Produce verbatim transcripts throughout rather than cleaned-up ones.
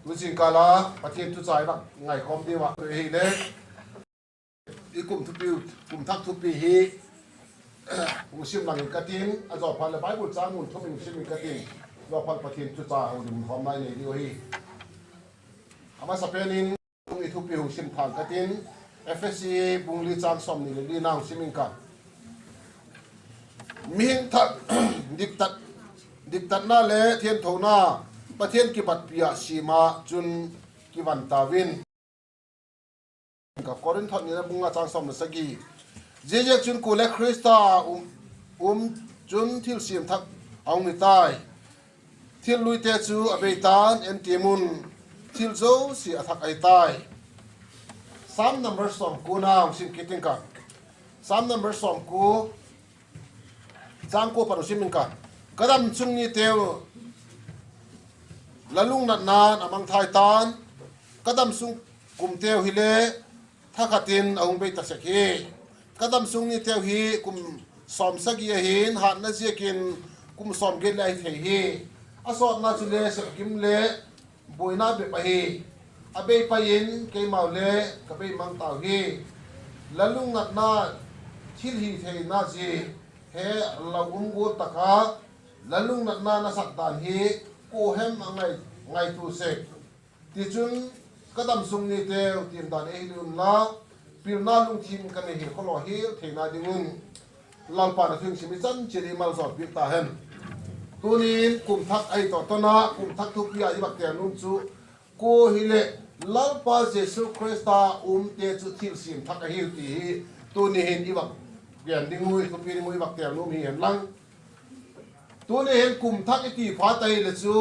Tu zingkal a Pathian thucha i vak ngaikhawm ding uh ahile, i kum thupi, kum thak thupi hi hung sim lang in ka tin, a zawphat leh Bible châng mun thum in sim in ka tin, zawphat Pathian thucha hung dim khawm lai nei ding uh ahi. A masapen in i thupi hung sim thang ka tin, Ephesi bung li châng sawmni leh lina hung sim ing ka. Mihing thak, diktat, diktatna le thianthona, Pathian kibatpi ah siam ah chun kivan tau in. Ka Korinth nina bung nga châng sawm leh sagi. Ziaziakchun kuale Khrista um, um chun thilsiam thak a hung hi tai. Thil luite chu a bei ta'n, en tiam un, thil zosia a thak ahi tai. Sam number sawmkua na hung sim kit ing ka. Sam number sawmkua, châng kua pat hung sim ing ka. Ka damsung niteu la lungnatna'n a mangthai ta'n, ka damsung kumteu hile thakhat in a hung bei ta sek hi. Ka damsung niteu hi kum sawmsagi ahi'n, hatna ziakin kum sawmgiat le ahi thei hi. A sawtna chule sepgim le buaina bep ahi. A bei pai in keimau le ka bei mang tau hi. La lungnatna thil hi theina zia he, la um gual tak a la lungnatna na sak dan hi kua hem a ngai, ngaitua sek. Tichun, ka damsung niteu tiam dan ei hil unla, pilna lungthim ka nei hi khawlaw hial theina ding un, Lalpa'n a thu hing sim i chan chiat i maljawl piak ta hen. Tunin kum thak ahi tawh tona kum thak thupi ah i vak gen nuam chu, kua hileh Lalpa Jesu Khrista umte chu thilsiam thak ahiu ti hi tuni hin i vak gen ding uh, i thupi ding uh i vak gen nuam hi hen lang. Tuni hin kum thak i ti phat ahile chu,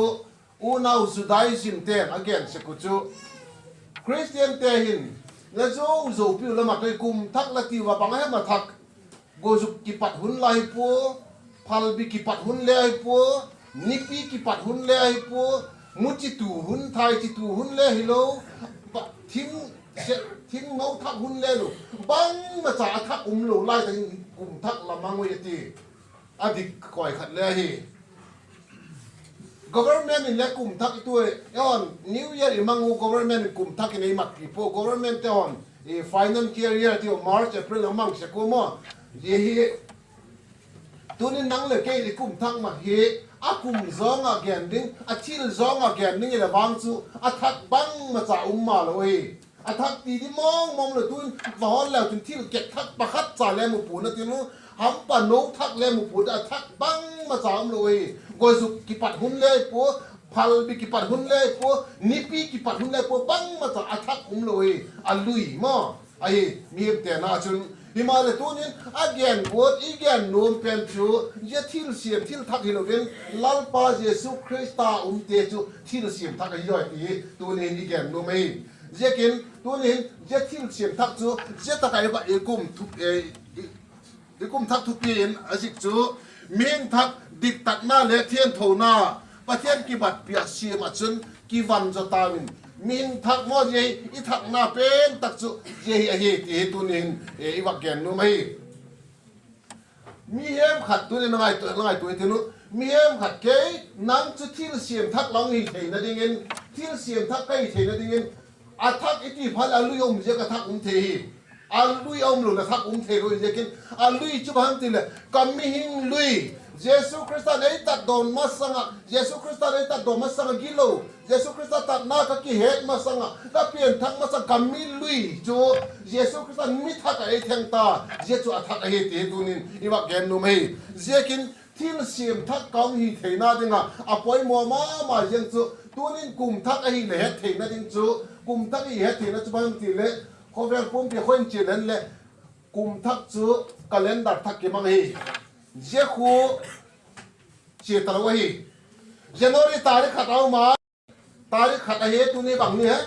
unau Judaism te'n a gen sek uh chu, Christiante hin, la zo zo piu lam a toi kum thak la tiu a, bang a hem a thak? Gozuk kipat hun la hi pua, phalbi kipat hun le ahi pua, nipi kipat hun le ahi pua, mu chitu hun, thai chitu hun le hilo, thing, thingno thak hun le lo, bangmacha a thak umlo lai tak in kum thak la mang ui a ti. A dik koi khat le ahi. Government in le kum thak i tu, eon New Year i mang u, government in kum thak in ei matpi pua, government te hon financial year tiu, March, April a mang sek ua maw. Zia hi, tunin nang leh kei i kum thak mat hi, a kum zawng ah gen ding, a thil zawng ah gen ding i le vang chu, a thak bangmacha um ma lo hi. A thak ti di mawng mawng lo, tuin va hawl leu chun thil kek thak pakhat cha le mu pua'n a ti nu, hampa no thak le mu pua'n, a thak bangmacha umlo hi. Gozuk kipat hun le hi pua, phalbi kipat hun le hi pua, nipi kipat hun le hi pua, bangmacha a thak umlo hi. A lui maw ahi, mihemte na chun. Himaleh tunin a gen guat i gen nuam pen chu, zia thilsiam thil thak hilo in, Lalpa Jesu Khrista umte chu thilsiam thak ahi zaw ti hi tunin i gen nuam ahi. Ziakin tunin zia thilsiam thak chu zia tak ah i kum thak thupi in a zik chu, mihing thak, diktatna le thianthona, Pathian kibatpi ah siam ah chun kivan zaw tau in. Mihing thak maw, zia hi i thakna pen tak chu zia hi ahi ti hi tunin i vak gen nuam ahi. Mihem khat, tunin la ngaitua i tin u, mihem khat, kei, nang chu thilsiam thak la hung hi theina dingin, thilsiam thak ka hi theina dingin, a thak i ti phat leh a lui a um ziak a thak um thei hi. A lui a umlo leh thak um theilo hi ziakin, a lui chu bang hem ti leh ka mihing lui, Jesu Khrista'n ei tatdawn masang ah, Jesu Khrista'n ei tatdawn masang ah gilo, Jesu Khrista tatna ka kihet masang ah, ka pianthak masang ka mi lui chu Jesu Khrista mi thak ah ei theng ta, zia chu a thak ahi ti hi tunin i vak gen nuam ahi. Ziakin thilsiam thak ka hung hi theina ding ah a poimaw ma ma ziang chu, tunin kum thak ahileh het theina ding chu, kum thak i het theina chu bang hem ti leh, khawvel pumpi khoi in chia hen leh, kum thak chu calendar thak kimang ahi. Zia khu chia talo ahi. January tarik khat a um a, tarik khat ahi, tuni bang ni he?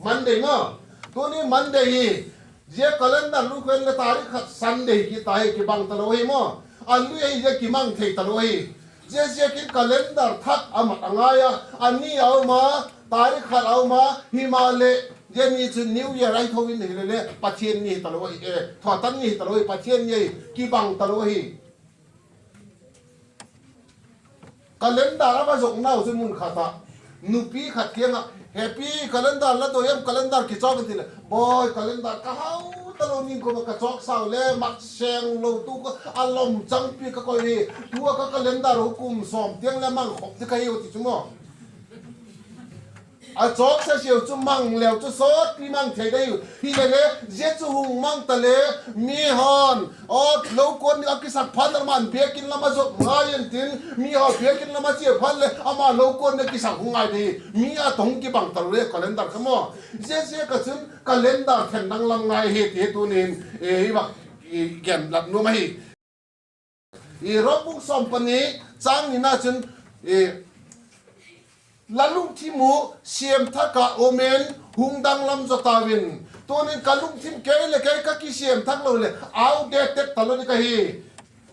Monday maw. Tuni Monday hi. Zia calendar lukhen leh tarik khat Sunday kiti hi kibang talo ahi maw. A lui ahi zia kimang thei talo ahi. Zia ziakin calendar thak a mat a ngai a, a ni a um a, tarik khat a um a, himaleh zia ni chu New Year ahi tho in hileh le Pathian ni hi talo ahi, e, thawtan ni hi talo ahi, Pathian ni ahi, kibang talo ahi. Calendar a va zoknau chu mun khat ah, Nupi khat kiang ah, Happy calendar la doi em, calendar kichawk in ti leh, Bawi, calendar ka hau talo, ningkum ah ka chawksau le mat seng lo, tu kha a lom changpi ka koi hi, tu a ka calendar uh kum sawm tiang le mang khop di ka hiu, ti chu maw. A chawksa siau chu mang leu chu sawtpi mang thei dei u. Hilele, zia chu hung mang ta le, mi hawn, aw, lo kuan ni a kisak phat leh aman biakin lam a zot ngai intin, mi haw biakin lam a chia phat leh ama lo kuan ni a kisak hung ngai dei hi. Mi a tawh hung kibang ta lo le calendar kha maw. Zia ziak a chun calendar then dang lam ngai hi ti tunin, e, i va, i gen lat nuam ahi. I Rom bung sawm pani, châng nina chun, e, La lungthim uh siam thak ah um in, hung dang lam zaw tau in. Tunin ka lungthim kei leh kei ka kisiam thak lo leh outdated talo ding ka hi.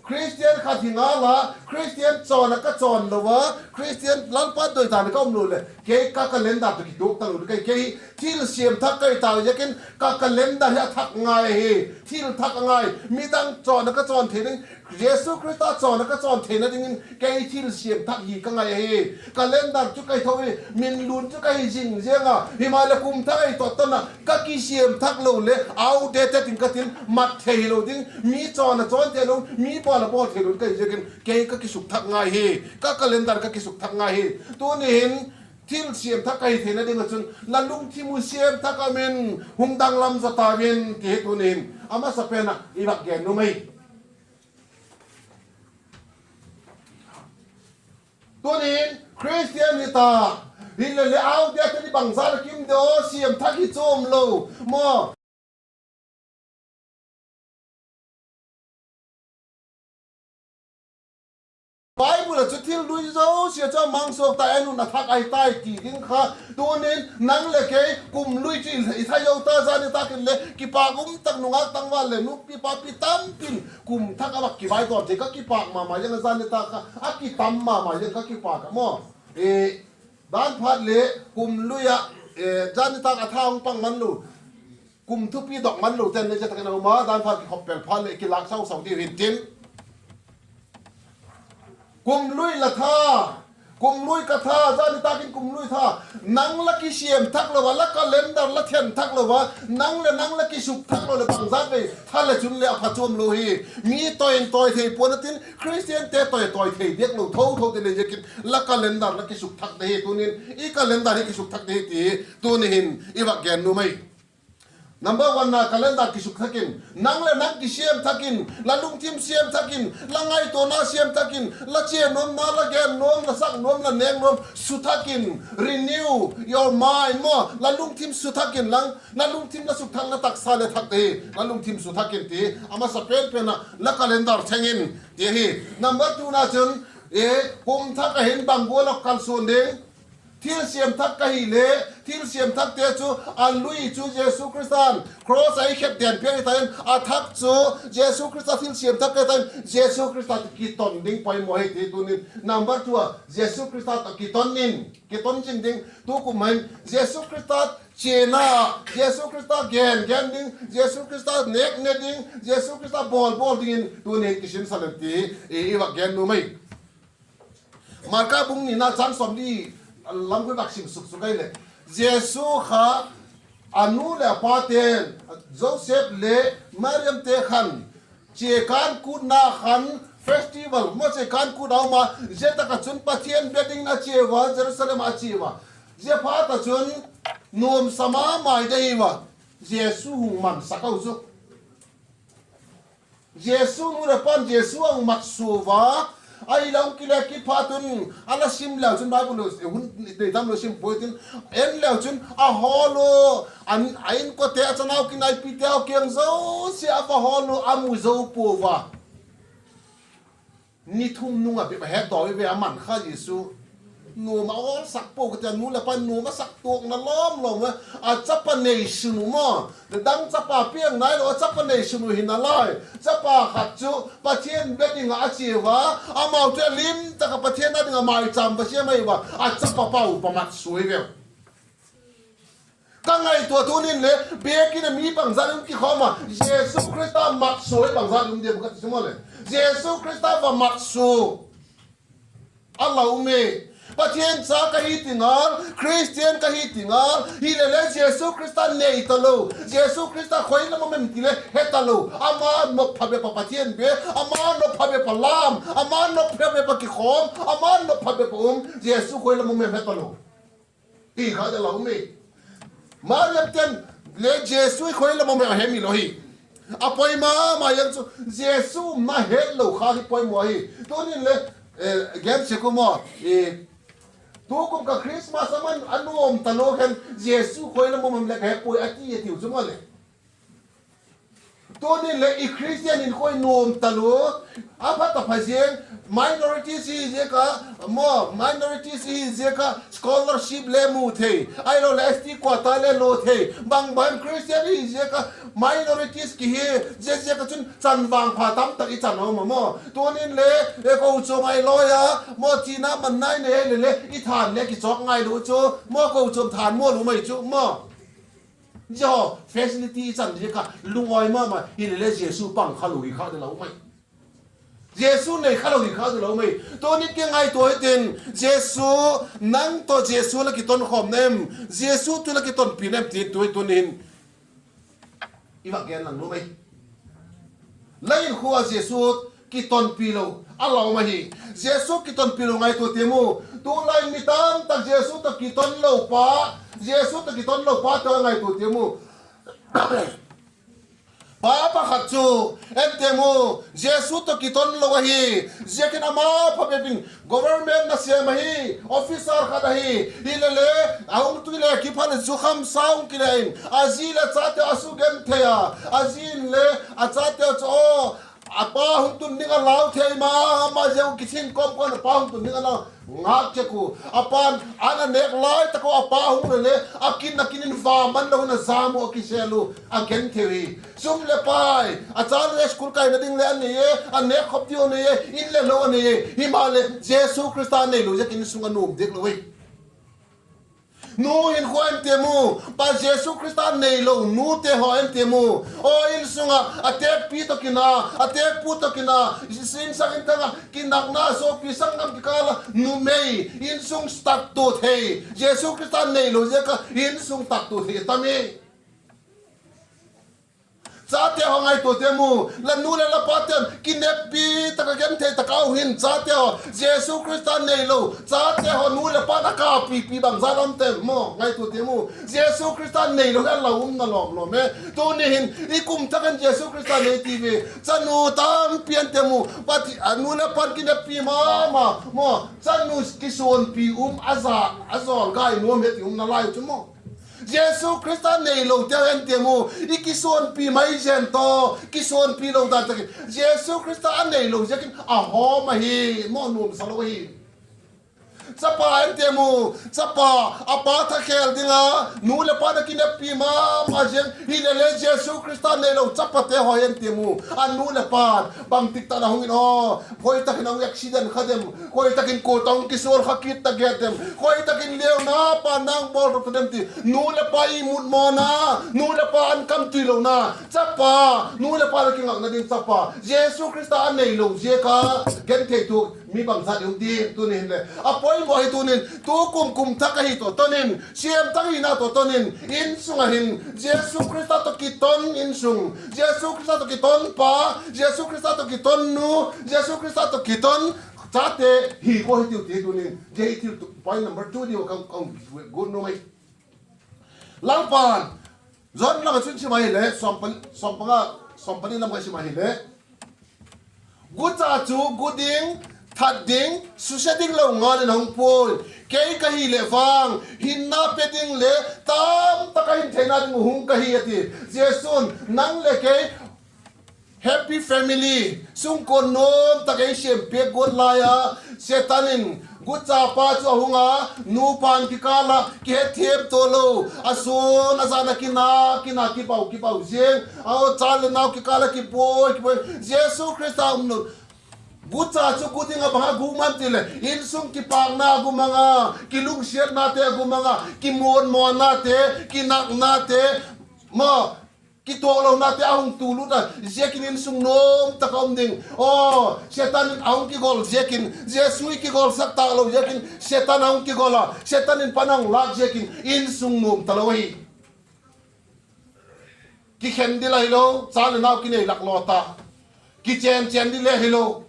Khristian khat hi ngal a, Khristian chawn ah ka chawn lo a, Khristian Lalpa doi dan ah ka um lo leh kei ka calendar tawh kituak talo ding ka hi. Kei thil siam thak ka hi tau ziakin ka calendar hi a thak ngai ahi. Thil thak a ngai, midang chawn ah ka chawn thei ding, Jesu Khrista chawn ah ka chawn theina dingin kei thil siam thak hi ka ngai ahi. Calendar chu ka hi tho hi, min lun chu ka hi zing ziang a, himaleh kum thak ei tot tan ah ka kisiam thak lo leh outdated in ka tin, mat thei lo ding, mi chawn ah chawn thei lo, mi bawl ah bawl thei lo ding ka hi ziakin kei ka kisuk thak ngai hi. Ka calendar ka kisuk thak ngai hi. Tuni hin thil siam thak ka hi theina ding ah chun la lungthim uh siam thak ah um in, hung dang lam zaw tau in, ti hi tuni hin a masapen ah i vak gen nuam ahi. Tuni hin Khristian hi ta, hilele outdated i bangzat a kim de aw, siam thak hi chuam lo maw. Bible ah chu thil lui zosia chu a mang suak ta, en un, a thak ahi tai ti ding kha. Tunin nang leh kei kum lui chu i tha zo ta, zan nitâk in le kipâk um tak, nungak tangval leh nupi papi tampi'n kum thak a vak kivaidawn thei, ka kipâk ma ma ziang a, zan nitâk kha a kitam ma ma ziang, ka kipâk a maw. Dan phat leh kum lui ah, zan nitâk a tha hung pang man lo, kum thupi dok man lo ten le zia tak in a um a, dan phat kikhop pel phat leh kilâk sau sau diu hintin. Kum lui la tha, kum lui ka tha, zan nitâk in kum lui tha. Nang la kisiam thak lo a, la calendar la then thak lo a, nang leh nang la kisuk thak lo leh bangzat vei tha leh chun le a pha chuam lo hi. Mi tawi in tawi thei pua'n a tin, Khristiante tawi tawi thei diak lo tho tho ti le ziakin la calendar la kisuk thak de hi tunin, i calendar hi kisuk thak de hi ti tuni hin i vak gen nuam ahi. Number one na, calendar kisuk thak in, nang leh nang kisiam thak in, la lungthim siam thak in, la ngaituana siam thak in, la chia nuamna, la gen nuam, la sak nuam, la nêk nuam su thak in, renew your mind maw, la lungthim su thak in lang, la lungthim la suk thak, la taksa le thak te hi la lungthim su thak in ti a masapen pen ah la calendar theng in ti ahi. Number two na chun, kum thak ah hin bang gual ah kalsuan ding? Thilsiam thak ka hile, thilsiam thakte chu a lui chu Jesu Khrista'n cross ah ei khet den piak hi ta in, a thak chu Jesu Khrista thilsiam thak ka hi ta in, Jesu Khrista tawh kiton ding poimaw hi ti tunin number two ah Jesu Khrista tawh kiton in, kiton zing ding. Tukum hin Jesu Khrista chiana, Jesu Khrista gen gen ding, Jesu Khrista nêk ne ding, Jesu Khrista bawl bawl dingin tunin kisinsa leng ti i vak gen nuam ahi. Marka bung nina chang sawmli lam khu vak sim suk suk ahileh, Jesu kha a nu leh a pate'n, Joseph leh Mariamte khan chiakân kûtna khan, festival maw, chiakân kût a um a, zia tak ah chun Pathian bia dingin a chia ua, Jerusalem ah a chia ua. Ziaphat ah chun nuamsa ma mai dei ua, Jesu hung mansak au chu. Jesu nu leh pa'n Jesu a hung matsua ua, ahileh hung kile kit phat un, a la sim leu chun Bible hun dei tam lo sim puai tin, en leu chun a hawl u, a inkuante, a chanau kinaipite haw kiang zosia a va hawl u, a mu zo pua ua. Ni thum nung ah bep a het daw i ve a man kha Jesu. Nuam a awlsak pua ka ti a, nu leh pa nuam a sak tuakna lawm lawm a, a chapa neisun u maw, dang chapa piang nailo a chapa neisun u hi nalai. Chapa khat chu Pathian bia ding ah a chia ua, amau chu a lim tak ah Pathian â ding ah maichâm va siam mai ua, a chapa pau va matsua i ve. Ka ngaitua tunin le, biakin a mi bangzat in kikhawm a, Jesu Khrista matsua i bangzat um diam ka ti chu maw le. Jesu Khrista va matsua a la um e. Pathian cha ka hi ti ngal, Christian ka hi ti ngal, hilele Jesu Khrista nei talo, Jesu Khrista khoi lam um em ti le he talo, ama nop pha bep ah Pathian be, ama nop pha bep ah lam, ama nop pha bep ah kikhawm, ama nop pha bep ah um, Jesu khoi lam um em he talo. Ti kha de lo mi. Mariam ten le Jesu khoi lam um em a he mi lo hi. A poi ma ma yang chu Jesu umna het lo kha hi poimaw hi. Tunin le, eh, gen sek u maw. Eh, tukum ka Christmas a man a nuam talo khen Jesu khoi lam um em le ka he puai a ti a tiu chu maw le. Tunin le i Christian in khoi nuam talo, a pha ta pha ziang, minorities hi ziak a, maw, minorities hi ziak a scholarship le mu thei, ahilo le S T quota le lo thei, bang bang Christian hi ziak a minorities ki hi, zia ziak a chun chanvang pha tam tak i chan a um a maw. Tunin le, e kochuam ai lawi a, maw, china man nai nei le le, i than le kichawk ngai lo chu, maw, kochuam than maw lo mai chu, maw. Zia haw facility i chan ziak a lungawi ma ma hilele Jesu pang kha lo hi kha de lo mai. Jesu nei kha lo hi kha de lo mai. Tuni kingaitua hitin, Jesu, nang tawh Jesu la kiton khawm na em, Jesu tu la kitonpi na em ti tu hi tuni hin i va gen lang lo mai. La inkhua Jesu kitonpi lo a la um ahi. Jesu kitonpi lo ngaitua tiam u. Tulai mi tam tak Jesu tawh kiton lo pa, Jesu tawh kiton lo pa tawh ngaitua tiam u. Pa pakhat chu en tiam u, Jesu tawh kiton lo ahi. Ziakin ama phabep in government nasêm ahi, officer khat ahi. Hilele a hung tui le kiphat le zukham sa hung kile in, a zi leh chate a su gen thei a, a zi in le a chate chu aw, a pa hung tun ding a lau thei ma ma ziang u, kithin kawm kawm a pa hung tun ding a lau ngâk chek u. A pa'n an a nêk lai tak u a pa hung le le a kin a kin in va man lo in a zam u a kisel u a gen thei hi. Sum leh pai, a chate school kaina ding le a nei e, a nêk khop diu a nei e, in le lo a nei e. Himaleh Jesu Khrista neilo ziakin insung a nuam diak lo hi. Nu hinkhua en tiam u, pa Jesu Khrista neilo nute haw en tiam u. Aw, insung ah a têkpi tawh kina, a têkpu tawh kina, insung in thang ah kinakna, suapi sanggam kikâl ah numei, insung taktua thei, Jesu Khrista neilo ziak a insung taktua thei a tam e. Chate haw ngaitua tiam u, la nu leh la pate'n kineppi tak a genthei tak a um hin, chate haw Jesu Khrista neilo chate haw nu leh pa'n a kâpipi bangzat um tem maw, ngaitua tiam u. Jesu Khrista neilo hi a la umna lawm lawm e. Tuni hin i kum thak in Jesu Khrista nei ti ve, chanu tampi en tiam u, Pathi-, a nu leh pa'n kineppi ma ma maw, chanu kisuanpi um a za, a zawl gai nuam he ti umna lai u chu maw. Jesu Khrista neilote en tiam u, i kisuanpi mai zen tawh, kisuanpi lo dan tak in Jesu Khrista a neilo ziakin a hawm ahi, maw, nuamsa lo ahi. Chapa en tiam u, chapa, a pa thakhel ding a, nu leh pa'n a kineppi ma ma ziang hilele Jesu Khrista neilo chapate haw en tiam u, a nu leh pa'n bangtik tak in a hung in aw, khoi tak in a hung accident kha dem, khoi tak in kua tawh hung kisual kha kit ta ge dem, khoi tak in leuna pa nang bawl ru ta dem ti, nu leh pa i mut mawna, nu leh pa an kam tui lona chapa, nu leh pa leh kingakna ding chapa, Jesu Khrista a neilo ziak a genthei tu mi bangzat i um diam tuni hin le? A poimaw hi tunin, tukum kum thak ahi tawh ton in, siam thak hina tawh ton in, insung ah hin Jesu Khrista tawh kiton insung, Jesu Khrista tawh kiton pa, Jesu Khrista tawh kiton nu, Jesu Khrista tawh kiton chate hi kua hi tiu ti tunin, zia hi thil tu point number two diu ka, ka hung gut nuam ai. Lalpa'n, John lam ah chun sim ahile, sawm pan-, sawm panga, sawm pani lam ka sim ahile, gucha chu gu ding, that ding, susia ding lo ngal in a hung puai. Kei ka hileh vang, hinna pe ding leh tamtak a hin theina ding uh hung ka hi, a ti. Jesu'n nang leh kei happy family, sungkuan nuam tak ei siam piak guat lai a, Setan in guchapa chu a hung a, nupa'n kikâl ah kihethiam tua lo, a suan a zan a kina, kina kipau, kipau ziang, a cha leh nau kikâl ah kibuai, kibuai. Jesu Khrista um lo. Gucha chu gu ding ah bang a gu mang ti leh, insung kipakna a gu mang a, kilungsiatnate a gu mang a, kimuanmawnnate, kinaknate, maw, Kituaklonate a hung tu lut a, ziakin insung nuam tak a um ding. Aw, Setan in a hung kigol ziakin, Jesu i kigolsak talo ziakin Setan a hung kigol a, Setan in pan a hung lâk ziakin insung nuam talo ahi. Kikhen dil ahilo, cha leh nau kinei lak law ta. Kichen chen dil le hilo.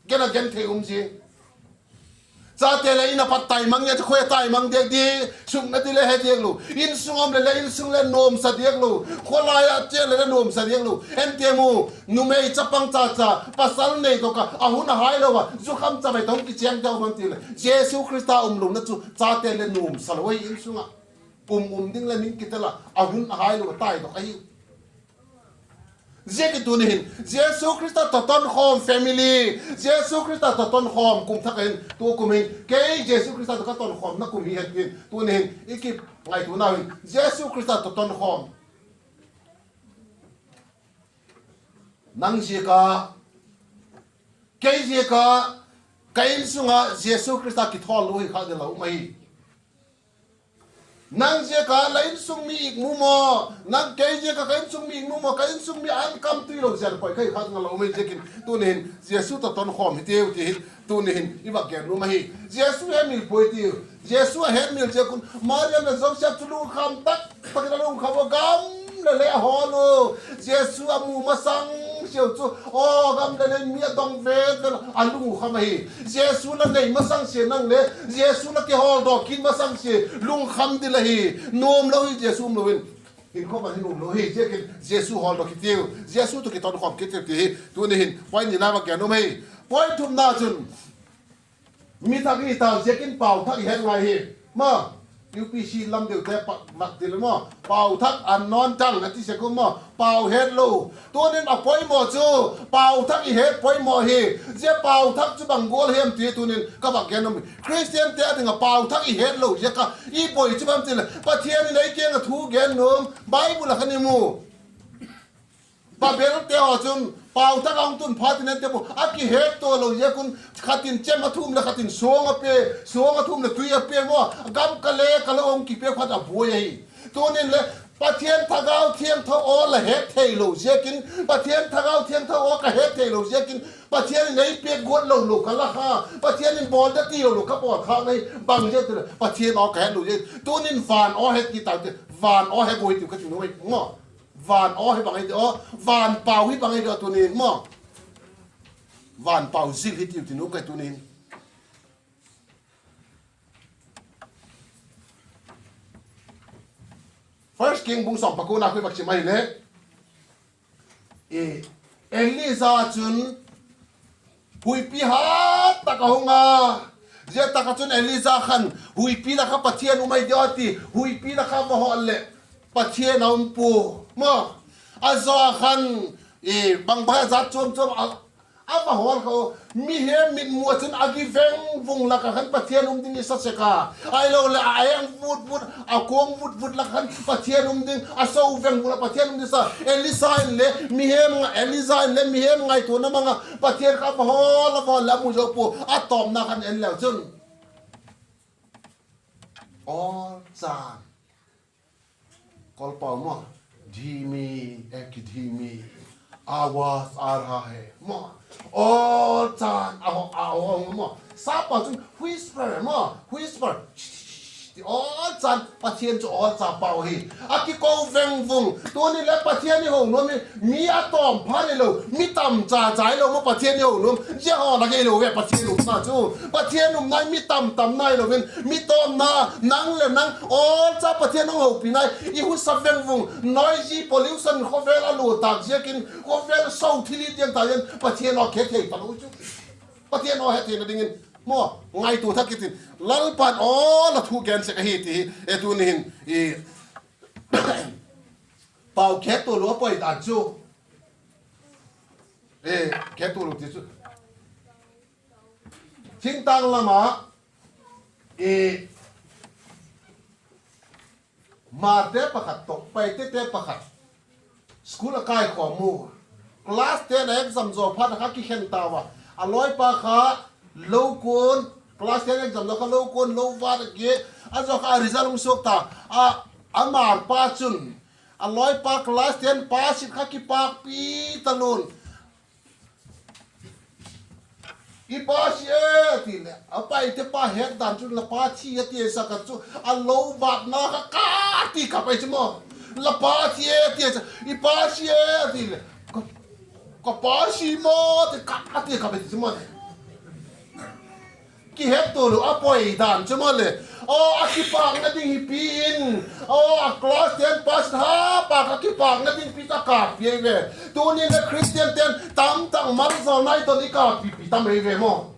Gen a gen thei um zing. Chate leh in a pat taimang nge, khoi a taimang diak di, sukna ti le he diak lo. Insung um leh le insung le nuamsa diak lo. Khawlai ah chia leh le nuamsa diak lo. En ti mu, numei chapang cha cha, pasal nei tawh kha, a hun a hai lo a, zukham chavai tawh kichêng deu man ti leh, Jesu Khrista umlona chu chate le nuamsa lo ahi insung ah. Um um ding le min kitel a, a hun a hai lo a tai tawh ahi. Ziakin tuni hin Jesu Khrista tawh tonkhawm family, Jesu Khrista tawh tonkhawm kum thak ahin, tu kum hin kei Jesu Khrista tawh ka tonkhawmna kum hi hen tin, tuni hin i kip ngaituanau hin Jesu Khrista tawh tonkhawm. Nang ziak a, kei ziak a, ka insung ah Jesu Khrista kithawl lo hi kha ding la um ahi. Nang ziak a la insung mi ikmu maw, nang kei ziak a ka insung mi ikmu maw, ka insung mi an kam tui lo ziak poi kha hi kha ding la um ahi ziakin, tuni hin Jesu tawh tonkhawm hitiu ti hi, tuni hin i vak gen nuam ahi. Jesu hemil puai tiu. Jesu a hemil ziak un Maria leh Joseph chu lungkham tak tak in a lungkham a, gam leh le a hawl u. Jesu a mu masang siau chu, aw, gam leh le mi a dong vet vet a, a lungkham ahi. Jesu la nei masang sia nang le, Jesu la kihawldok kit masang sia, lungkham dil ahi. Nuam lo hi Jesu um lo in, hinkhua ah hin um lo hi ziakin Jesu hawldok kit tiu, Jesu tawh kitonkhawm kit tiu ti hi tuni hin point nina vak gen nuam ahi. Point thumna chun, mi thak i hi tau ziakin pau thak i het ngai hi. Maw, U P C lam deute pak mak ti le maw, pau thak an nawn tang a ti sek u maw, pau het lo. Tunin a poimaw chu pau thak i het poimaw hi. Zia pau thak chu bang gual hem ti tunin ka vak gen nuam hi. Khristiante a ding ah pau thak i het lo ziak a i poi chu bang ti leh, Pathian in ei kiang ah thu gen nuam, Bible ah khan i mu. Babelte haw chun pau thak a hung tun phat in ente bu a kihettua lo ziak un, khat in chem a thum leh khat in suang a pe, suang a thum leh tui a pe maw, gam ka le ka lo hung kipe khat a buai ahi. Tunin le Pathian Thagau Thiangtho aw la het theilo ziakin, Pathian Thagau Thiangtho aw ka het theilo ziakin, Pathian in ei piak guat lo lo ka la kha, Pathian in bawl da ti lo lo ka bawl kha ngai, bang ziak ti leh Pathian aw ka het lo ziak. Tunin van aw het kit tau ti, van aw he guai tiu ka ti nuam ahi maw. Van aw hi bang ahi ti aw, van pau hi bang ahi ti aw tunin maw. Van pau zil hi tiu ti nuam ka hi tunin. First King bung sawm pakuana khu i vak sim ahileh, Elija chun huipi hat tak a hung a, zia tak ah chun Elija khan huipi lak ah Pathian um ahi diam a ti, huipi lak ah va hawl leh Pathian a um pua maw. A zaw khan bang bang a zat chuam chuam a va hawl kha u. Mihem mitmu ah chun a gi veng vung lak ah khan Pathian um ding i sa sek a, ahiloleh a eng vut vut, a kuang vut vut lak ah khan Pathian um ding, a so veng vung lak Pathian um ding sa. Elija inle mihem, Elija inle mihem ngaituana mang ah Pathian kha va hawl a va hawl leh a mu zo pua, a tawpna khan en leu chun awl chan, Kawlpau maw, धीमी, ए कि धीमी आवाज आ रहा है maw, awl chan a haw a haw maw, sap pau chun whisper maw, whisper ti awl chan, Pathian chu awl cha pau hi. A kiko veng vung, tuni le Pathian i ho nuam hi, mi a tawm pha hilo, mi tam cha cha hilo maw Pathian i ho nuam, zia haw lak hilo ve Pathian umna chu. Pathian umna hi mi tam tam na hilo in, mi tawmna, nang leh nang awl cha Pathian hung hopina hi i husa veng vung, noisy pollution khawvel a lua tâk ziakin khawvel so thil hi tiang ta in Pathian aw ka het thei talo chu. Pathian aw het theina dingin maw, ngaitua thak kit in, Lalpa'n awl a thu gen sek ahi ti hi, e tuni hin, pau khettua lo a poi dan chu, khettua lo ti chu, thingtâng lam ah Hmarte pakhat tawh Paitete pakhat school a kaikhawm u. Class ten a exam zaw phat a kha kikhen tau a. A lawipa kha lo kuan, class ten exam zaw kha lo kuan, lo vât a ki, a zaw kha a result hung suak ta. A, a Hmarpa chun A lawipa class ten pass in kha kipâkpi talun. I pass e, ti leh a paite pa het dan chu la pa thi a ti a, sak a chu a lo vâkna kha ka ti kap ai chu maw. La pa thi e ti a chu, i pass e, ti leh ka, ka pass maw ti ka, a ti kap ai ti chu maw. Kihettual lo a poi dan chu maw le. Aw, a kipâkna ding hi pi in, aw, a class ten pass ha pa kha kipâkna ding pi ta kâppi ai ve. Tuni le Christian ten tamtak malzawlna i ton i kâppipi tam ai ve maw.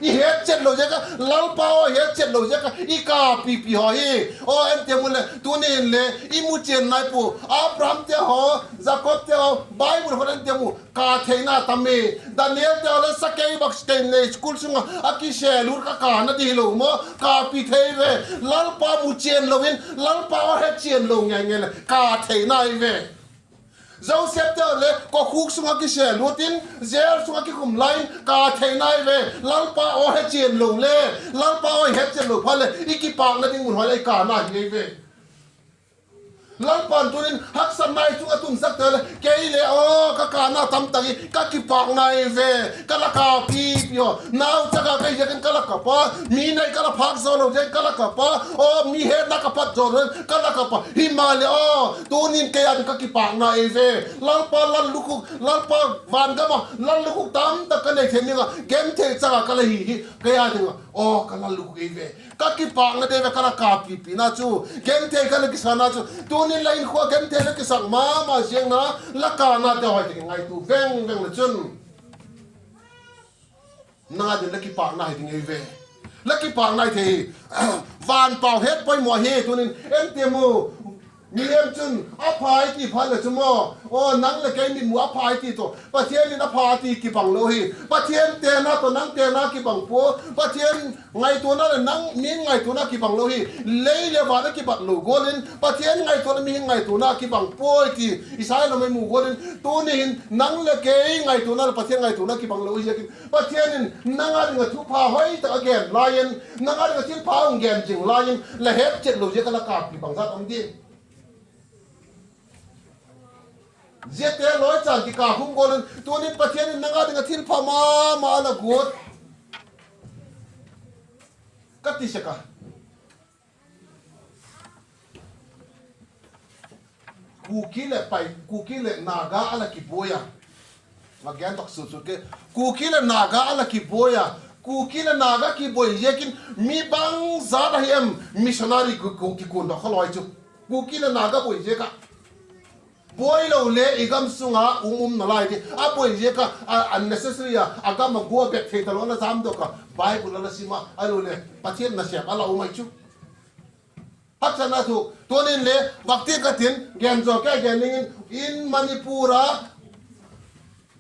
I hetchet lo ziak a, Lalpa aw hetchet lo ziak a i kâppipi haw hi. Aw, en tiam u le, tuni in le i mu chian nai pua. Abrahamte haw, Jakobte haw, Bible haw en tiam u, kâ theina tam e. Danielte haw le sakei bak kei nei school sung ah a kisêl ut kha kâna di hilo maw, kâppi thei ve. Lalpa mu chian lo in, Lalpa aw hetchian lo ngei ngei le kâ theina i ve. Josephte haw le kokhuk sung ah kisêl ut in, jail sung ah kikhum lai in kâ theina i ve. Lalpa aw hetchian lo le, Lalpa aw hetchian lo phat leh i kipâkna ding mun haw le i kâna hi ei ve. Lalpa'n tunin haksatna i chung a tunsak te le, kei le aw ka kâna tamtak hi ka kipâkna i ve. Ka la kâppipi aw, nauchak a ka hi ziakin ka la kap a, mi nei ka la phâk zaw lo ziakin ka la kap a, aw mi hetna ka phat zaw lo ka la kap a, himaleh aw tunin kei a ding ka kipâkna i ve. Lalpa lallukhuk, Lalpa van gam ah lallukhuk tamtak ka nei thei ding ah genthei chang a ka la hi hi kei a ding ah aw ka lallukhuk i ve. Ka kipâkna dei ve ka la kâppipina chu, genthei ka la kisakna chu. Tunin la inkhua genthei la kisak ma ma ziang na, la kâna te haw hi ngaitua veng veng le chun nang a ding la kipâkna hi ding ei ve. La kipâkna hi thei hi. Van pau het poimaw hi tunin en tiam u. Mihem chun a pha i ti phat leh chu maw, aw nang leh kei mitmu a pha i ti tawh Pathian in a pha ti kibang lo hi. Pathian tena tawh nang tena kibang pua. Pathian ngaituana leh nang mi ngaituana kibang lo hi. Lei leh van a kibat lo gual in Pathian ngaituana mihing ngaituana kibang puai ti Isai lam i mu gual in tuni hin nang leh kei ngaituana leh Pathian ngaituana kibang lo hi ziakin Pathian in nang a ding ah thupha hoi tak a gen lai in, nang a ding ah thilpha hung gen zing lai in la hetchet lo ziak a la kâppi bangzat um di. Ziate lawi chan kikâ khum gual in tunin Pathian in nang a ding ah thilpha ma ma a la guat ka ti sek a. Kuki leh Pai, Kuki leh Naga a la kibuai a. Ma gen tak sut sut ke. Kuki leh Naga a la kibuai a. Kuki leh Naga kibuai ziakin mi bangzat ahi em missionary kikundok kha lawi chu. Kuki leh Naga buai ziak ah. Buai lo le i gam sung a um um nalai ti. A buai ziak ah a unnecessary a, a gam a gua bek thei talo a la jamdok a, Bible a la sim a, a lo le Pathian nasep a la um ai chu. Haksatna thu, tunin le vak ti ka tin, gen zaw ke gen dingin, in Manipur a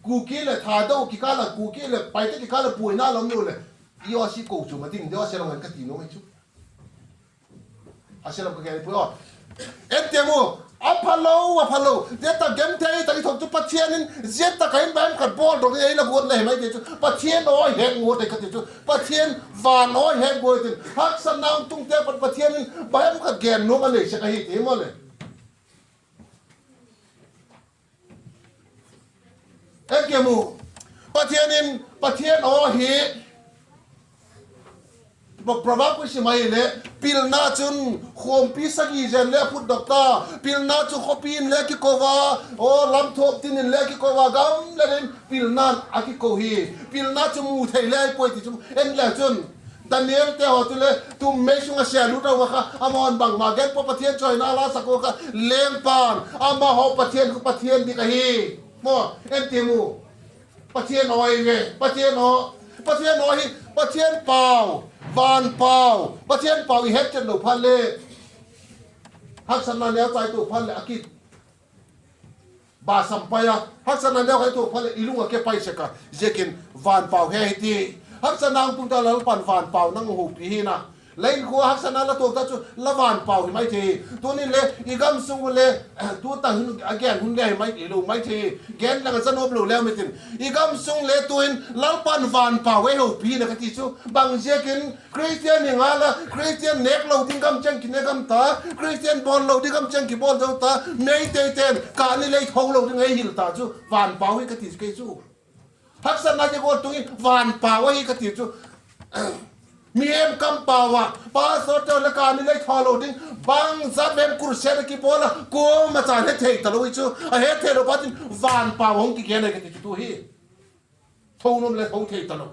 Kuki leh Thadou kikâl a, Kuki leh Paite kikâl a buaina la um lo leh, EOC kochuam a ding, EOC lo ngen ka ti nuam ai chu. A sia lam ka gen pui aw. En tiam u, a phalo, a phalo. Zia tak genthei tak i thuak chu Pathian in, zia tak a hin bang khat bawldok ding ei la guat le hi mai ti chu. Pathian aw het guat ei ka ti chu. Pathian van aw het guat ei tin. Haksatna hung tungte pat Pathian in bang khat gen nuam a nei sek ahi ti maw le. En tiam u, Pathian in, Pathian aw hi, Proverb i sim ahileh, pilna chun khawmpi sagi zen le a phutdok ta, pilna chu khawpi in le kiko a, aw lamthuam tin in le kiko a, gam le in pilna'n a kiko hi, pilna chu mu thei le ahi puai ti chu en le chun, Danielte haw chule tum mei sung a sia lut a kha, amahaw'n bangma gen pua, Pathian chawina la sak u kha, lengpa'n amahaw Pathian khu Pathian dik ahi. Maw, en tiam u. Pathian aw i ve, Pathian aw, Pathian aw hi, Pathian pau, van pau, Pathian pau i hetchet lo phat le, haksatna neu chai tu phat leh a ki ba sam pai a, haksatna neu chai tu phat leh i lung a ke pai sek a, ziakin van pau he hi ti. Haksatna hung tung ta Lalpa'n van pau nang hupi hi na. La inkhua haksatna la tuak ta chu la van pau hi mai thei hi. Tunin le i gam sung u le, tu tak hin a gen hun le hi mai, hilo mai thei hi. Gen lang a za nuam lo le um intin, i gam sung le tu'hin Lalpa'n van pau ei hopi na ka ti chu bang ziakin, Christian hi ngal a, Christian nêk lo ding gam cheng kinêk gam ta, Christian bawl lo ding gam cheng kibawl zo ta, Meiteite'n kani lei tho lo ding ei hil ta chu van pau hi ka ti chu kei chu. Haksatna ding gual tung in van pau ahi ka ti chu. Mihem kampau ah pastorte le kani lei tho lo ding, bangzat vem crusade a kibawl a kuama chan he thei talo hi chu, a he theilo pat in van pau hung kigen ahi ka ti chu tu hi. Tho nuam le tho thei talo.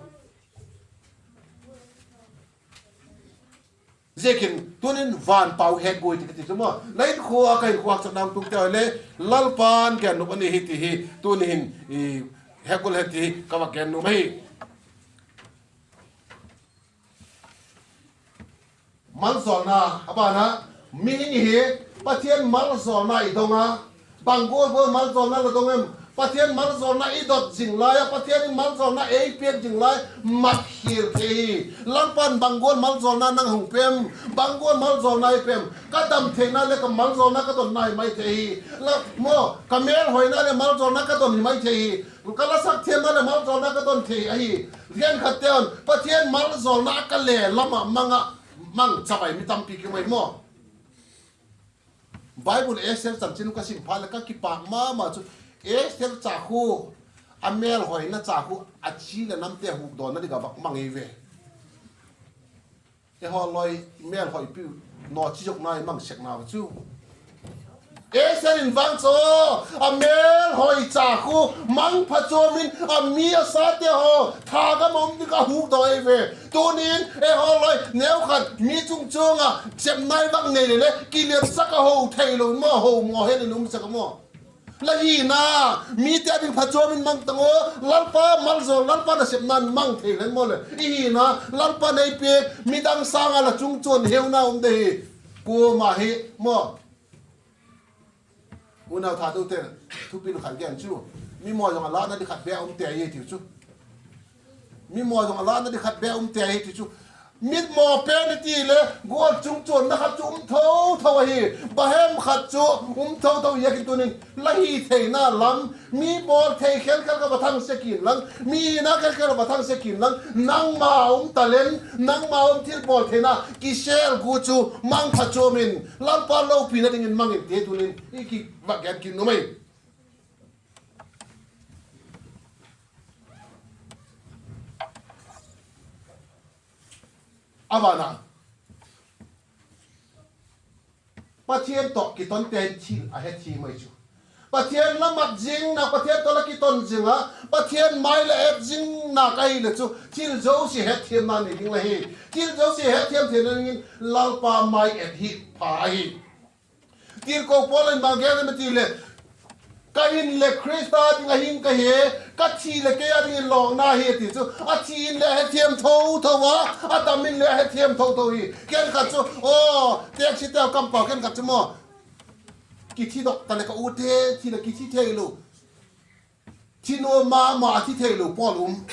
Ziakin tunin van pau het guai ti ka ti chu maw, la inkhua ka inkhua haksatna um tungte le Lalpa'n gen nuam ahi ti hi tuni hin het gual hen ti hi ka va gen nuam ahi. Malzawlna, a ban ah, mihing hi Pathian malzawlna i dong a, bang gual gual malzawlna la dong em? Pathian malzawlna i dot zing lai a, Pathian in malzawlna ei piak zing lai, mat khial thei hi. Lalpa'n bang gual malzawlna nang hung pem, bang gual malzawlna i pem? Ka dam theina leh ka malzawlna ka donna hi mai thei hi. Maw, ka mêlhoina leh malzawlna ka don hi mai thei hi. Ka la sak thiamna leh malzawlna ka don thei ahi. Khenkhatte'n Pathian malzawlna ka le lam ah mang ah, mang chavai mi tampi ki mai maw. Bible Esther chanchin ka sim phat leh ka kipâk ma ma chu, Esther cha khu, a mêlhoina cha khu a chi leh namte hukdawnna ding a vak mang ei ve. Eihaw lai mêlhoipiu naw chi zokna i mang sekna chu, Esther in vang chu a mêlhoi cha khu mang phachuam in a mi a sate haw thagam a um ding a hukdaw ei ve. Tunin eihaw lai neukhat mi chungchuang ah chepna i vak nei leh le kiliatsak a ho theilo maw, ho maw hen in um sek a maw. La hina, mite a ding phachuam in mang tang aw, Lalpa malzawl, Lalpa nasepna in mang thei leng maw leh. I hina, Lalpa'n ei piak midang sâng a la chungchuang heuna um de hi. Kuama hi maw, unau thatote, thupil khat gen chu, mi maw zong a lâna di khat bêk um te ahi tiu chu. Mi maw zong a lâna di khat bêk um te ahi ti chu. Mi maw pen i ti leh gual chungchuanna khat chu um tho tho ahi. Bahem khat chu um tho tho ziakin tunin la hi theina lam, mi bawl thei khelkhel ka va thang sek in lang, mi hina khelkhel va thang sek in lang, nangma um talent, nangma um thil bawl theina kisêl gu chu mang phachuam in, Lalpa lopina dingin mang in ti tunin i ki va gen kit nuam ai. A ban ah, Pathian tawh kitonte hin thil a hethiam ai chu. Pathian la mat zingna, Pathian tawh la kiton zing a, Pathian mai la et zingna ka hileh chu thil zosia hethiamna nei ding la hi. Thil zosia hethiam theina dingin Lalpa mai et hi pha ahi. Tirko Paul in bang gen em ti leh, ka hin leh Khrista ding a hing ka hi, ka thi leh kei a dingin lawkna hi a ti chu. A thi in leh a hethiam tho tho a, a dam in leh a hethiam tho tho hi. Khenkhat chu, aw, teksite kampau khenkhat chu maw, kithidok ta leh ka ute thi leh kithi theilo, thi nuam ma ma, a thi theilo pawl um.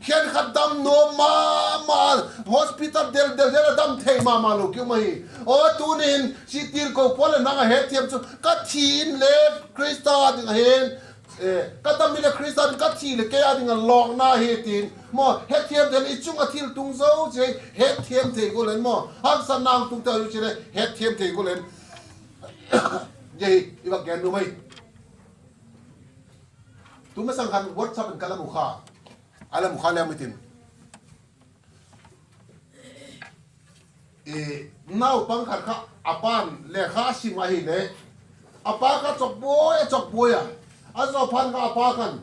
Khenkhat dam nuam ma ma, hospital del del del a dam thei ma ma lo ki um ahi. Aw, tunin Tirko Paul in nang a hethiam chu, ka thi in leh Khrista ding a hin, ka dam in leh Khrista ding, ka thi leh kei a ding a lawkna hi tin maw, hethiam thei in i chung ah thil tung zosia hethiam thei gual en maw, haksatna hung tung ta chu chi leh hethiam thei gual en. Zia hi i va gen nuam ai. Tu masang khan WhatsApp in ka la mu kha, a la mu kha leu mitin, naupang khat kha a pa'n lekha a sim ahileh, a pa kha chawkbuai a chawkbuai a, a zawphat kha a pa khan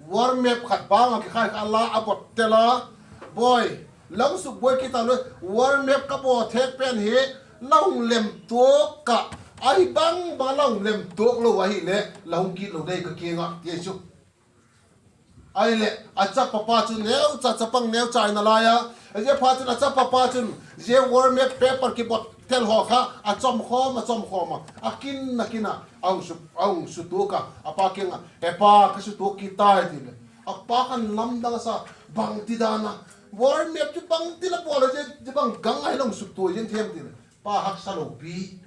world map khat bang ah kikhai kha a la a bot tel a, Bawi, la hung sukbuai kit ta lo, world map ka bawl thêk pen hi la hung lem tuak ah, ahi bang bang la hung lem tuak lo ahileh la hung gitlo dei ka kiang ah, ti chu. Ahileh a chapa pa chu neucha, chapang neucha in a lai a, ziaphatchun a chapa pa chun zia world map paper kibot tel haw kha a chawmkhawm a, chawmkhawm a, a kin a kin ah a hung sutuak a, a pa kiang ah, He pa, ka sutuak kit tai, ti leh, a pa khan lamdang a sa, Bangtidan a World map chu bangti la bawl a, zia bang gang a hilo suktua zing thiam ti le, pa haksa lopi.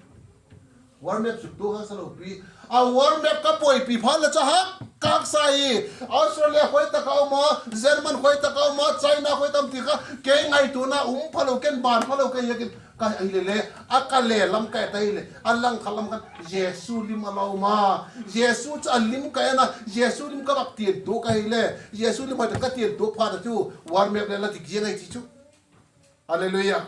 World map suktua haksa lopi. A world map ka buaipi phat le chu hak ka haksa hi. Australia khoi tak a um a, German khoi tak a um a, China khoi tam ti kha kei ngaituana um phalo, ken ban phalo ka hi a, ken ka hile le, a ka le lam ka et ahile, a langkhat lam khan Jesu lim a la um a. Jesu chu a lim ka en a, Jesu lim ka vak tiantuak ahile, Jesu lim hoi tak ka tiantuak phat a chu world map le la dik ziang ahi ti chu. Hallelujah.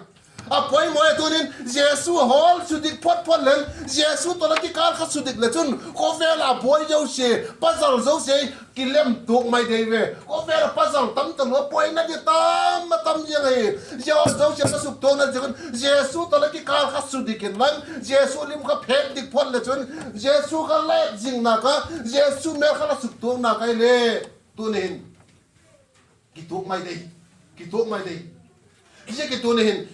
A poimaw e tunin, Jesu hawl sudik phot phot leng, Jesu tawh la kikâl kha sudik le chun, khawvel a buai zosia, pazal zosia, kilemtuak mai dei ve. Khawvel a pazal tam talua, buaina di tam a tam ziang ahi. Zia zosia la suktuakna ziak un, Jesu tawh la kikâl kha sudik inlang, Jesu lim kha phêk dik phot le chun, Jesu kha la et zingna kha, Jesu mêl kha la suktuakna kha hile, tuni hin kituak mai dei, kituak mai dei. Zia ki tuni hin,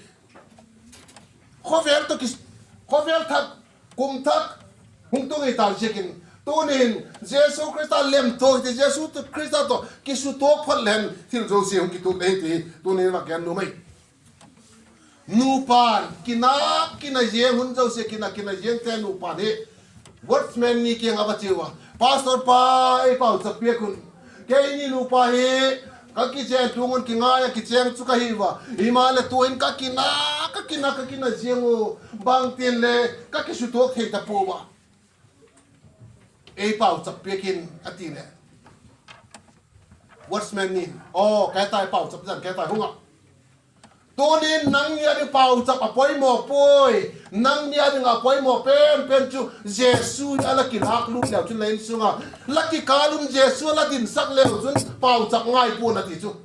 khawvel tawh ki, khawvel thak, kum thak, hung tung hi ta ziakin, tuni hin, Jesu Khrista lemtuak ti, Jesu Khrista tawh kisutuak phot leng thil zosia hung kituak dei ti, tuni hin va gen nuam ahi. Nupa'n kina, kina ziang, hun zosia kina, kina ziangte nupa'n hi watchman ni kiang a va chiau a, Pastor pa, ei pauchap piak un. Keini nupa hi ka kichen tung un kingai a kichêng chu ka hi ua. Himaleh tu'hin ka kina, ka kina, ka kina ziang u. Bangtin le ka kisutuak thei ta pua a. Ei pauchap piak in, a ti leh, watchman ni, aw, ka he tai, pauchap zan ka he tai, hung ah. Tunin nangni a ding pauchap a poimaw puai. Nangni a ding a poimaw pen pen chu Jesu a la kilâk lut leu chun la insung a, la kikâl un Jesu a la dinsak leu chun pauchap ngai pua'n a ti chu.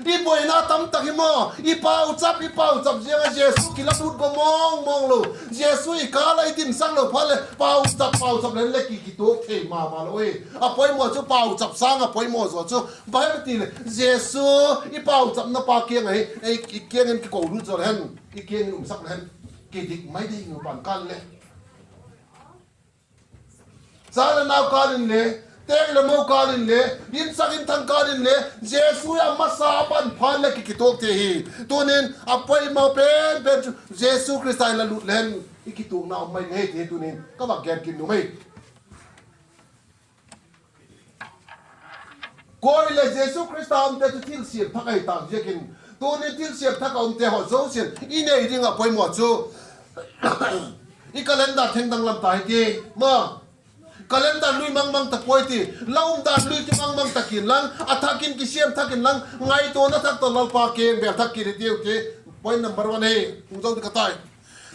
I buaina tam tak hi maw, i pauchap, i pauchap ziang a Jesu kila lut go mawng mawng lo. Jesu i kâl a i dinsak lo phat leh pauchap, pauchap leng le ki, kituak thei ma ma lo hi. A poimaw chu pauchap sâng a poimaw zaw chu bang hem ti leh, Jesu i pauchapna pa kiang ahi, ei, i kiang in kiko lut zaw le hen, i kiang in umsak le hen, kidik mai dei nupa'n kâl le. Cha le nau kâl inle, têk le mo kâl inle, insak inthang kâl inle, Jesu a masa a ban phat leh ki, kituak thei hi. Tunin a poimaw pen pen chu Jesu Khrista i la lut le hen i kituakna um mai dei hi ti tunin ka va gen kit nuam ahi. Koi leh Jesu Khrista umte chu thilsiam thak ahi tâk ziakin, tunin thilsiam thak a umte haw zosia'n i nei ding a poimaw chu i calendar thengdang lam ta hi ti, ma. Calendar lui mang mang ta puai ti, la umdan lui ti mang mang ta kin lang, a thak in kisiam thak inlang, ngaituana thak tawh Lalpa kiang bêl thak kit hi tiu ti. Point number one hi hung zo ding ka tai.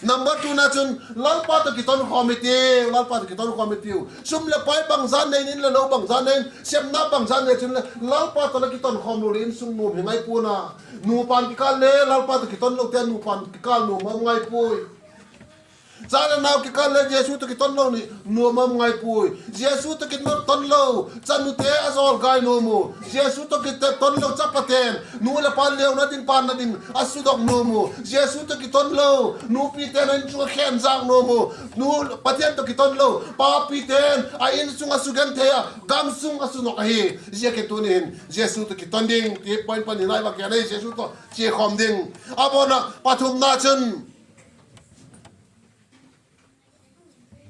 Number two na chun Lalpa tawh kitonkhawm hi tiu, Lalpa tawh kitonkhawm hi tiu. Sum leh pai bangzat nei in, in leh lo bangzat nei in, sepna bangzat nei chun leh Lalpa tawh la kitonkhawm lo leh insung nuam hi ngai pua'n a. Nupa'n kikâl le Lalpa tawh kiton lote nupa'n kikâl nuam a um ngai puai. Cha le nau kikâl le Jesu tawh kiton lo ni nuam a um ngai puai. Jesu tawh kiton lo chanute a zawlgai nuam u. Jesu tawh kiton lo chapate'n nu leh pa leuna ding, pâkna ding a sudok nuam u. Jesu tawh kiton lo nupite'n a insung a khenzâk nuam u. Nu, Pathian tawh kiton lo papite'n a insung a sugenthei a, gamsung a sunok ahi. Ziakin tuni hin Jesu tawh kiton ding ti point pani nai va gen ahi, Jesu tawh chiakhawm ding. A ban ah pathumna chun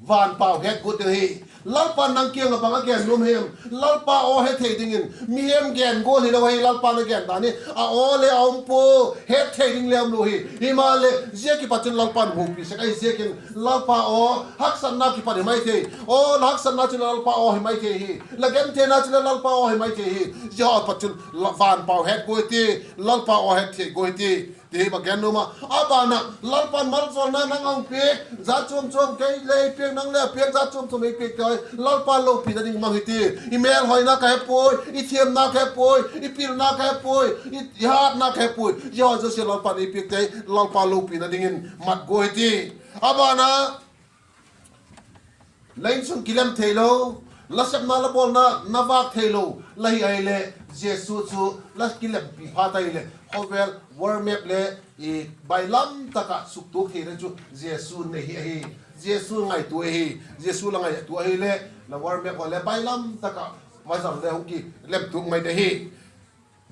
van pau het guat ding hi. Lalpa'n nang kiang ah bang a gen nuam hem? Lalpa aw hethei dingin mihem gen gual hilo hi, Lalpa'n a gen dan hi. A aw le a um pua, hethei ding le um lo hi. Himaleh zia kipat chun Lalpa'n hupi sek ahi ziakin, Lalpa aw, haksatna kipat hi mai thei. Aw, la haksatna chu Lalpa aw hi mai thei hi. La gentheina chu Lalpa aw hi mai thei hi. Zia haw pat chun van pau het guai ti, Lalpa aw hethei guai ti, ti hi va gen nuam a. A ban ah Lalpa'n maljawlna nang a hung piak, jat chuam chuam kei le ei piak, nang le a piak, jat chuam chuam ei piak ti hi Lalpa lopina ding mang hi ti. I mêlhoina ka he puai, i thiamna ka he puai, i pilna ka he puai, i, i hatna ka he puai. Zia haw zosia Lalpa'n ei piak ti hi Lalpa lopina dingin mat guai ti. A ban ah la insung kilem theilo, la sepna la bawlna na vâk theilo la hi ahileh, Jesu chu la kilempi phat ahileh khawvel world map le i bailam tak ah suktuak theina chu Jesu nei hi ahi. Jesu ngaitua ahi. Jesu la ngaitua ahileh la world map haw le bailam tak ah vazal le hung kilemtuak mai ding ahi.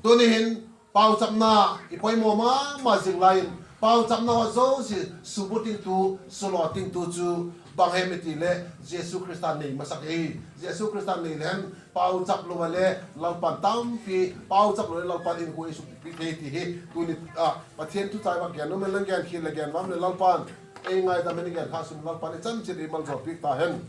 Tuni hin Pauchapna i poimaw ma ma zing lai in, pauchapna haw zosia subut intu, sulaw tingtu chu bang hem i ti leh, Jesu Khrista nei masak hi. Jesu Khrista nei le hen, pauchap lo a le Lalpa'n tampi, pauchap lo leh Lalpa'n inkuan ei sukpi thei ti hi tuni a Pathian thu chai vak gen nuam in, lang gen khial leh gen vam leh Lalpa'n ei ngaidam in, i gen kha sung Lalpa'n i chan chiat ei maljawl piak ta hen.